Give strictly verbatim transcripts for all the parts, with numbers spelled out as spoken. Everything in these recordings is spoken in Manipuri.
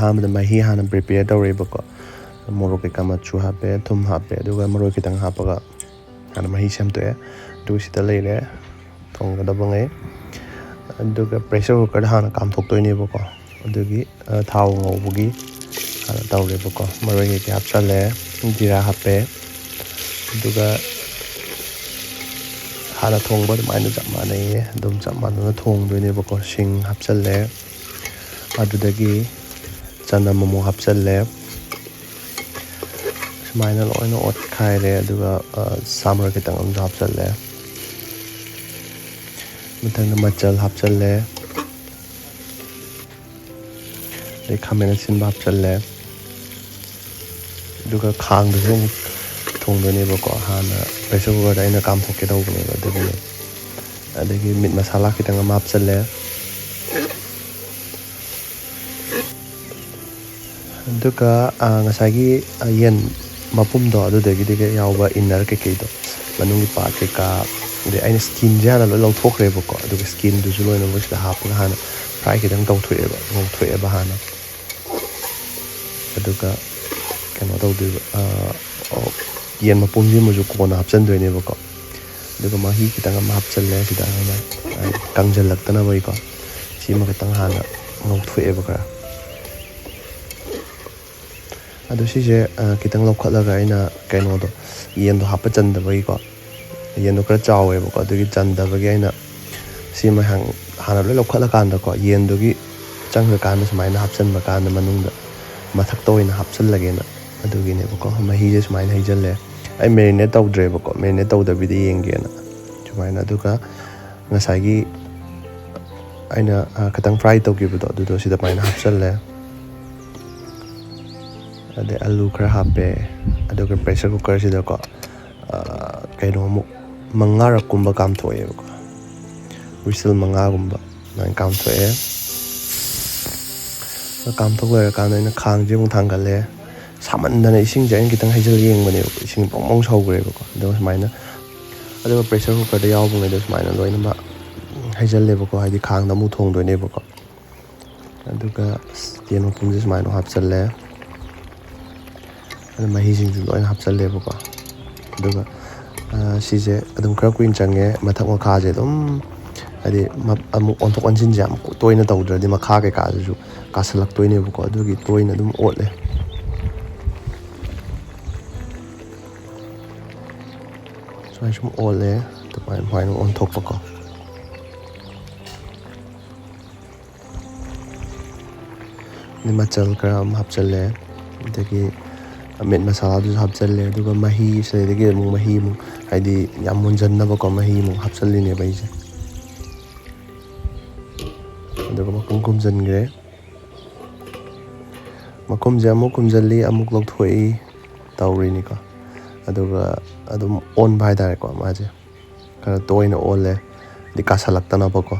ꯑꯍꯥꯟꯕꯗ ꯃꯍꯤ ꯍꯥꯟꯅ ꯄ꯭ꯔꯤꯄꯦꯌꯔ ꯇꯧꯔꯦꯕꯀꯣ꯫ ꯃꯣꯔꯣꯛ ꯀꯩꯀꯥ ꯃꯆꯨ ꯍꯥꯞꯄꯦ, ꯊꯨꯝ ꯍꯥꯞꯄꯦ, ꯑꯗꯨꯒ ꯃꯔꯣꯏ ꯈꯤꯇꯪ ꯍꯥꯞꯄꯒ ꯍꯥꯟꯅ ꯃꯍꯤ ꯁꯦꯝꯗꯣꯛꯑꯦ꯫ ꯑꯗꯨꯒ ꯁꯤꯗ ꯂꯩꯔꯦ ꯊꯣꯡꯒꯗꯕꯉꯩ꯫ ꯑꯗꯨꯒ ꯄ꯭ꯔꯦꯁꯔ ꯀꯨꯀꯔꯗ ꯍꯥꯟꯅ ꯀꯥꯝꯊꯣꯛꯇꯣꯏꯅꯦꯕꯀꯣ꯫ ꯑꯗꯨꯒꯤ ꯊꯥꯎ ꯉꯧꯕꯒꯤ ꯍꯥꯟꯅ ꯇꯧꯔꯦꯕꯀꯣ꯫ ꯃꯔꯣꯏ ꯀꯩꯀꯩ ꯍꯥꯞꯆꯜꯂꯦ, ꯖꯤꯔꯥ ꯍꯥꯞꯄꯦ꯫ ꯑꯗꯨꯒ ꯍꯥꯟꯅ ꯊꯣꯡꯕ ꯑꯗꯨꯃꯥꯏꯅ ꯆꯞ ꯃꯥꯟꯅꯩꯌꯦ꯫ ꯑꯗꯨꯝ ꯆꯞ ꯃꯥꯟꯅꯅ ꯊꯣꯡꯗꯣꯏꯅꯦꯕꯀꯣ꯫ ꯁꯤꯡ ꯍꯥꯞꯆꯜꯂꯦ꯫ ꯑꯗꯨꯗꯒꯤ ꯆꯅꯝ ꯑꯃꯨꯛ ꯍꯥꯞꯆꯜꯂꯦ꯫ ꯁꯨꯃꯥꯏꯅ ꯂꯣꯏꯅ ꯑꯣꯠꯈꯥꯏꯔꯦ꯫ ꯑꯗꯨꯒ ꯁꯥ ꯃꯔꯣꯏ ꯈꯤꯇꯪ ꯑꯃꯁꯨ ꯍꯥꯞꯆꯜꯂꯦ꯫ ꯃꯊꯪꯗ ꯃꯆꯜ ꯍꯥꯞꯆꯜꯂꯦ꯫ ꯑꯗꯩ ꯈꯥꯃꯦꯟ ꯑꯁꯤꯟꯕ ꯍꯥꯞꯆꯜꯂꯦ꯫ ꯑꯗꯨꯒ ꯈꯥꯡꯗꯁꯨ ꯑꯃꯨꯛ ꯊꯣꯡꯗꯣꯏꯅꯦꯕꯀꯣ꯫ ꯍꯥꯟꯅ ꯄ꯭ꯔꯦꯁꯔ ꯀꯨꯀꯔꯗ ꯑꯩꯅ ꯀꯥꯝꯊꯣꯛꯀꯦ ꯇꯧꯕꯅꯦꯕ, ꯑꯗꯨꯒꯤꯅꯦ꯫ ꯑꯗꯒꯤ ꯃꯤꯠ ꯃꯁꯥꯂꯥ ꯈꯤꯇꯪ ꯑꯃ ꯍꯥꯞꯆꯜꯂꯦ꯫ ꯑꯗꯨꯒ ꯉꯁꯥꯏꯒꯤ ꯌꯦꯟ ꯃꯄꯨꯝꯗꯣ, ꯑꯗꯨꯗꯒꯤꯗꯤ ꯌꯥꯎꯕ ꯏꯟꯅꯔ ꯀꯩꯀꯩꯗꯣ, ꯃꯅꯨꯡꯒꯤ ꯄꯥꯔꯠ ꯀꯩꯀꯥ, ꯑꯗꯩ ꯑꯩꯅ ꯁ꯭ꯀꯤꯟꯁꯦ ꯍꯥꯟꯅ ꯂꯣꯏ ꯂꯧꯊꯣꯛꯈ꯭ꯔꯦꯕꯀꯣ꯫ ꯑꯗꯨꯒ ꯁ꯭ꯀꯤꯟꯗꯨꯁꯨ ꯂꯣꯏꯅꯃꯛ ꯁꯤꯗ ꯍꯥꯞꯄꯒ ꯍꯥꯟꯅ ꯐ꯭ꯔꯥꯏ ꯈꯤꯇꯪ ꯇꯧꯊꯣꯛꯑꯦꯕ, ꯉꯧꯊꯣꯛꯑꯦꯕ ꯍꯥꯟꯅ꯫ ꯑꯗꯨꯒ ꯀꯩꯅꯣ ꯇꯧꯗꯣꯏꯕ, ꯌꯦꯟ ꯃꯄꯨꯝꯁꯤꯃꯁꯨ ꯀꯣꯟꯅ ꯍꯥꯞꯆꯤꯟꯗꯣꯏꯅꯦꯕꯀꯣ꯫ ꯑꯗꯨꯒ ꯃꯍꯤ ꯈꯤꯇꯪ ꯑꯃ ꯍꯥꯞꯆꯤꯜꯂꯦ ꯁꯤꯗ, ꯑꯩꯅ ꯀꯪꯁꯤꯜꯂꯛꯇꯅꯕꯒꯤꯀꯣ꯫ ꯁꯤꯃ ꯈꯤꯇꯪ ꯍꯥꯟꯅ ꯉꯧꯊꯣꯛꯑꯦꯕ ꯈꯔ꯫ ꯑꯗꯣ ꯁꯤꯁꯦ ꯈꯤꯇꯪ ꯂꯧꯈꯠꯂꯒ ꯑꯩꯅ ꯀꯩꯅꯣꯗꯣ, ꯌꯦꯟꯗꯣ ꯍꯥꯞꯄ ꯆꯟꯗꯕꯒꯤꯀꯣ, ꯌꯦꯟꯗꯣ ꯈꯔ ꯆꯥꯎꯋꯦꯕꯀꯣ, ꯑꯗꯨꯒꯤ ꯆꯟꯗꯕꯒꯤ ꯑꯩꯅ ꯁꯤꯃ ꯍꯥꯟꯅ ꯂꯣꯏ ꯂꯧꯈꯠꯂꯀꯥꯟꯗꯀꯣ, ꯌꯦꯟꯗꯨꯒꯤ ꯆꯪꯈ꯭ꯔꯀꯥꯟꯗ ꯁꯨꯃꯥꯏꯅ ꯍꯥꯞꯆꯤꯟꯕ ꯀꯥꯟꯗ ꯃꯅꯨꯡꯗ ꯃꯊꯛꯇ ꯑꯣꯏꯅ ꯍꯥꯞꯆꯤꯜꯂꯒꯦꯅ꯫ ꯑꯗꯨꯒꯤꯅꯦꯕꯀꯣ꯫ ꯃꯍꯤꯁꯦ ꯁꯨꯃꯥꯏꯅ ꯍꯩꯖꯤꯜꯂꯦ꯫ ꯑꯩ ꯃꯦꯔꯤꯅꯦꯠ ꯇꯧꯗ꯭ꯔꯦꯕꯀꯣ, ꯃꯦꯔꯤꯅꯦꯠ ꯇꯧꯗꯕꯤꯗ ꯌꯦꯡꯒꯦꯅ ꯁꯨꯃꯥꯏꯅ꯫ ꯑꯗꯨꯒ ꯉꯁꯥꯏꯒꯤ ꯑꯩꯅ ꯈꯤꯇꯪ ꯐ꯭ꯔꯥꯏ ꯇꯧꯈꯤꯕꯗꯣ, ꯑꯗꯨꯗꯣ ꯁꯤꯗ ꯁꯨꯃꯥꯏꯅ ꯍꯥꯞꯆꯤꯜꯂꯦ꯫ ꯑꯗꯩ ꯑꯂꯨ ꯈꯔ ꯍꯥꯞꯄꯦ꯫ ꯑꯗꯨꯒ ꯄ꯭ꯔꯦꯁꯔ ꯀꯨꯀꯔꯁꯤꯗꯀꯣ, ꯀꯩꯅꯣꯃꯨꯛ ꯃꯉꯥꯔꯛꯀꯨꯝꯕ ꯀꯥꯝꯊꯣꯛꯑꯦꯕꯀꯣ, ꯋꯤꯁꯤꯜ ꯃꯉꯥꯒꯨꯝꯕ ꯑꯗꯨꯃꯥꯏꯅ ꯀꯥꯝꯊꯣꯛꯑꯦ꯫ ꯀꯥꯝꯊꯣꯛ ꯂꯣꯏꯔꯀꯥꯟꯗ ꯑꯩꯅ ꯈꯥꯡꯁꯦ ꯑꯃꯨꯛ ꯊꯥꯡꯒꯠꯂꯦ꯫ ꯁꯥꯃꯟꯗꯅ ꯏꯁꯤꯡꯁꯦ ꯑꯩꯅ ꯈꯤꯇꯪ ꯍꯩꯖꯤꯜꯂ ꯌꯦꯡꯕꯅꯦꯕ, ꯏꯁꯤꯡ ꯕ꯭ꯔꯣꯡ ꯕ꯭ꯔꯣꯡ ꯁꯧꯈ꯭ꯔꯦꯕꯀꯣ꯫ ꯑꯗꯨꯒ ꯁꯨꯃꯥꯏꯅ, ꯑꯗꯨꯒ ꯄ꯭ꯔꯦꯁꯔ ꯀꯨꯀꯔꯗ ꯌꯥꯎꯕꯉꯩꯗꯣ ꯁꯨꯃꯥꯏꯅ ꯂꯣꯏꯅꯃꯛ ꯍꯩꯖꯤꯜꯂꯦꯕꯀꯣ, ꯍꯥꯏꯗꯤ ꯈꯥꯡꯗ ꯑꯃꯨꯛ ꯊꯣꯡꯗꯣꯏꯅꯦꯕꯀꯣ꯫ ꯑꯗꯨꯒ ꯑꯁ, ꯇꯦꯟ ꯃꯄꯨꯝꯁꯦ ꯁꯨꯃꯥꯏꯅ ꯍꯥꯞꯆꯜꯂꯦ꯫ ꯑꯗꯨ ꯃꯍꯤꯁꯤꯡꯁꯨ ꯂꯣꯏꯅ ꯍꯥꯞꯆꯜꯂꯦꯕꯀꯣ꯫ ꯑꯗꯨꯒ ꯁꯤꯁꯦ ꯑꯗꯨꯝ ꯈꯔ ꯀꯨꯏꯅ ꯆꯪꯉꯦ꯫ ꯃꯊꯛ ꯃꯈꯥꯁꯦ ꯑꯗꯨꯝ ꯍꯥꯏꯗꯤ ꯑꯃꯨꯛ ꯑꯣꯟꯊꯣꯛ ꯑꯣꯟꯁꯤꯟꯁꯦ ꯌꯥꯝ ꯇꯣꯏꯅ ꯇꯧꯗ꯭ꯔꯗꯤ ꯃꯈꯥ ꯀꯩꯀꯥꯗꯨꯁꯨ ꯀꯥꯁꯜꯂꯛꯇꯣꯏꯅꯦꯕꯀꯣ꯫ ꯑꯗꯨꯒꯤ ꯇꯣꯏꯅ ꯑꯗꯨꯝ ꯑꯣꯠꯂꯦ꯫ ꯁꯨꯃꯥꯏꯅ ꯁꯨꯝ ꯑꯣꯜꯂꯦ꯫ ꯑꯗꯨꯃꯥꯏꯅ ꯁꯨꯃꯥꯏꯅ ꯑꯣꯟꯊꯣꯛꯄꯀꯣ꯫ ꯑꯗꯩ ꯃꯆꯜ ꯈꯔ ꯑꯃ ꯍꯥꯞꯆꯜꯂꯦ꯫ ꯑꯗꯒꯤ ꯃꯤꯠ ꯃꯁꯥꯂꯥꯗꯨꯁꯨ ꯍꯥꯞꯆꯜꯂꯦ꯫ ꯑꯗꯨꯒ ꯃꯍꯤ, ꯁꯤꯗꯩꯗꯒꯤ ꯑꯃꯨꯛ ꯃꯍꯤ ꯑꯃꯨꯛ, ꯍꯥꯏꯗꯤ ꯌꯥꯝ ꯃꯨꯟꯖꯟꯅꯕꯀꯣ, ꯃꯍꯤ ꯑꯃꯨꯛ ꯍꯥꯞꯆꯜꯂꯤꯅꯦꯕ ꯑꯩꯁꯦ꯫ ꯑꯗꯨꯒ ꯃꯈꯨꯝ ꯈꯨꯝꯖꯤꯟꯈ꯭ꯔꯦ꯫ ꯃꯈꯨꯝꯁꯦ ꯑꯃꯨꯛ ꯈꯨꯝꯖꯤꯜꯂꯤ, ꯑꯃꯨꯛ ꯂꯧꯊꯣꯛꯏ ꯇꯧꯔꯤꯅꯤꯀꯣ꯫ ꯑꯗꯨꯒ ꯑꯗꯨꯝ ꯑꯣꯟꯕ ꯍꯥꯏꯇꯥꯔꯦꯀꯣ꯫ ꯃꯥꯁꯦ ꯈꯔ ꯇꯣꯏꯅ ꯑꯣꯜꯂꯦ, ꯍꯥꯏꯗꯤ ꯀꯥꯁꯜꯂꯛꯇꯅꯕꯀꯣ꯫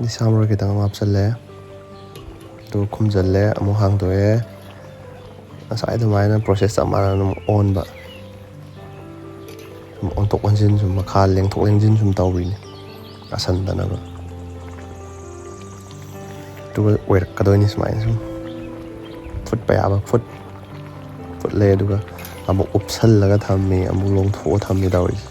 ꯑꯗꯩ ꯁꯥ ꯃꯔꯣꯏ ꯈꯤꯇꯪ ꯑꯃ ꯍꯥꯞꯆꯜꯂꯦ꯫ ꯑꯗꯨꯒ ꯈꯨꯝꯖꯜꯂꯦ, ꯑꯃꯨꯛ ꯍꯥꯡꯗꯣꯛꯑꯦ꯫ ꯉꯁꯥꯏ ꯑꯗꯨꯃꯥꯏꯅ process ꯆꯞ ꯃꯥꯟꯅꯅ ꯑꯗꯨꯝ ꯑꯣꯟꯕ꯫ ꯁꯨꯝ ꯑꯣꯟꯊꯣꯛ ꯑꯣꯟꯁꯤꯟ, ꯁꯨꯝ ꯃꯈꯥ ꯂꯦꯡꯊꯣꯛ ꯂꯦꯡꯁꯤꯟ ꯁꯨꯝ ꯇꯧꯕꯤꯅꯦ, ꯀꯥꯁꯟꯗꯅꯕ꯫ ꯑꯗꯨꯒ ꯑꯣꯏꯔꯛꯀꯗꯣꯏꯅꯤ ꯁꯨꯃꯥꯏꯅ ꯁꯨꯝ꯫ ꯐꯨꯠꯄ ꯌꯥꯕ ꯐꯨꯠ-, ꯐꯨꯠꯂꯦ, ꯑꯗꯨꯒ ꯑꯃꯨꯛ ꯎꯞꯁꯜꯂꯒ ꯊꯝꯃꯤ, ꯑꯃꯨꯛ ꯂꯣꯡꯊꯣꯛꯑ ꯊꯝꯃꯤ ꯇꯧꯔꯤꯁꯦ꯫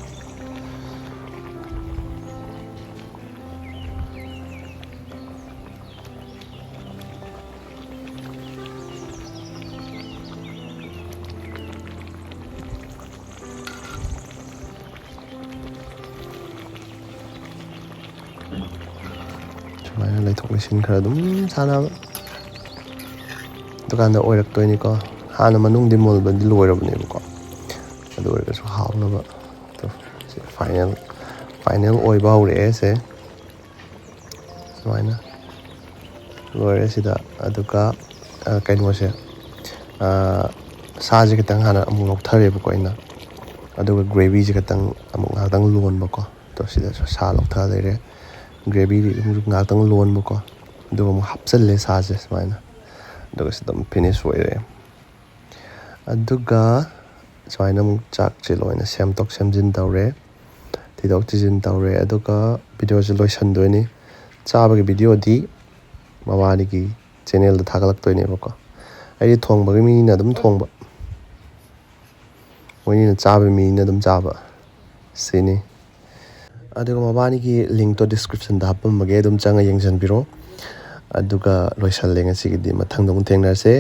ꯁꯨꯃꯥꯏꯅ ꯂꯩꯊꯣꯛ ꯂꯩꯁꯤꯟ ꯈꯔ ꯑꯗꯨꯝ ꯁꯥꯟꯅꯕ꯫ ꯑꯗꯨꯀꯥꯟꯗ ꯑꯣꯏꯔꯛꯇꯣꯏꯅꯤꯀꯣ꯫ ꯍꯥꯟꯅ ꯃꯅꯨꯡꯗꯤ ꯃꯨꯜꯕꯗꯤ ꯂꯣꯏꯔꯕꯅꯦꯕꯀꯣ, ꯑꯗꯨ ꯑꯣꯏꯔꯒꯁꯨ ꯍꯥꯎꯅꯕ꯫ ꯑꯗꯣ ꯁꯤ final, final ꯑꯣꯏꯕ ꯍꯧꯔꯛꯑꯦ ꯁꯦ꯫ ꯁꯨꯃꯥꯏꯅ ꯂꯣꯏꯔꯦ ꯁꯤꯗ꯫ ꯑꯗꯨꯒ, ꯑ, ꯀꯩꯅꯣꯁꯦ, ꯑ, ꯁꯥꯁꯦ ꯈꯤꯇꯪ ꯍꯥꯟꯅ ꯑꯃꯨꯛ ꯂꯧꯊꯔꯦꯕꯀꯣ ꯑꯩꯅ꯫ ꯑꯗꯨꯒ gravyꯁꯦ ꯈꯤꯇꯪ ꯑꯃꯨꯛ ꯉꯥꯏꯍꯥꯛꯇꯪ ꯂꯣꯟꯕꯀꯣ꯫ ꯑꯗꯣ ꯁꯤꯗꯁꯨ ꯁꯥ ꯂꯧꯊ ꯂꯩꯔꯦ꯫ Gravyꯗꯤ ꯑꯗꯨꯝ ꯉꯥꯏꯍꯥꯛꯇꯪ ꯂꯣꯟꯕꯀꯣ꯫ ꯑꯗꯨꯒ ꯑꯃꯨꯛ ꯍꯥꯞꯆꯜꯂꯦ ꯁꯥꯁꯦ ꯁꯨꯃꯥꯏꯅ꯫ ꯑꯗꯨꯒ ꯁꯤ ꯑꯗꯨꯝ finish ꯑꯣꯏꯔꯦ꯫ ꯑꯗꯨꯒ ꯁꯨꯃꯥꯏꯅ ꯑꯃꯨꯛ ꯆꯥꯛꯁꯦ ꯂꯣꯏꯅ ꯁꯦꯝꯗꯣꯛ ꯁꯦꯝꯖꯤꯟ ꯇꯧꯔꯦ꯫ ꯊꯤꯗꯣꯛ ꯊꯤꯖꯤꯟ ꯇꯧꯔꯦ, ꯑꯗꯨꯒ ꯚꯤꯗꯤꯑꯣꯁꯦ ꯂꯣꯏꯁꯤꯟꯗꯣꯏꯅꯤ꯫ ꯆꯥꯕꯒꯤ ꯚꯤꯗꯤꯑꯣꯗꯤ ꯃꯕꯥꯅꯤꯒꯤ ꯆꯦꯅꯦꯜꯗ ꯊꯥꯒꯠꯂꯛꯇꯣꯏꯅꯦꯕꯀꯣ꯫ ꯑꯩꯗꯤ ꯊꯣꯡꯕꯒꯤ ꯃꯤꯅ ꯑꯗꯨꯝ ꯊꯣꯡꯕ, ꯃꯣꯏꯅꯤꯅ ꯆꯥꯕ ꯃꯤꯅ ꯑꯗꯨꯝ ꯆꯥꯕ, ꯁꯤꯅꯤ꯫ ꯑꯗꯨꯒ ꯃꯕꯥꯅꯤꯒꯤ ꯂꯤꯡꯛꯇꯣ ꯗꯤꯁꯀ꯭ꯔꯤꯞꯁꯟꯗ ꯍꯥꯞꯄꯝꯃꯒꯦ, ꯑꯗꯨꯝ ꯆꯪꯉ ꯌꯦꯡꯁꯤꯟꯕꯤꯔꯣ꯫ ꯑꯗꯨꯒ ꯂꯣꯏꯁꯜꯂꯦ ꯉꯁꯤꯒꯤꯗꯤ, ꯃꯊꯪꯗ ꯑꯃꯨꯛ ꯊꯦꯡꯅꯔꯁꯦ꯫